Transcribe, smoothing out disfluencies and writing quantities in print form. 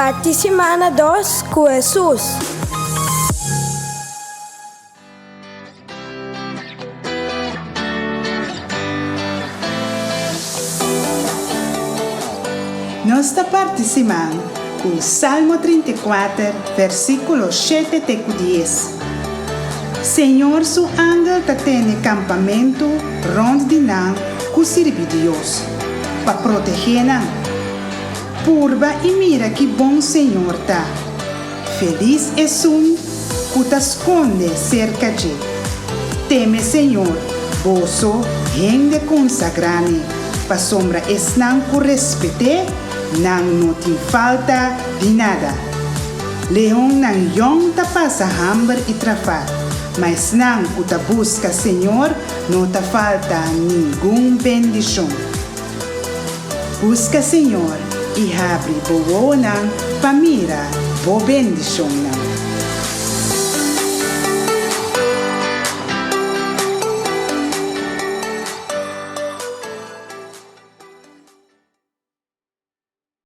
Parti simana dos ku Hesus. Nos ta parti siman ku Salmo 34, versíkulo 7 te ku 10. Señor su angel ta tene kampamentu rònt di nan ku sirbi Dios, pa protegé nan. Purba i mira ki bon Señor ta. Felis esun ku ta skonde serka dje. Teme Señor, boso, hende konsagrá n'e, pasobra esnan ku respet'é, nan no tin falta di nada. Leonnan yòn ta pasa hamber i trafat, ma esnan ku ta buska Señor no ta falta ningun bendishon. Buska Señor i habri bo wowonan pa mira bo bendishonnan.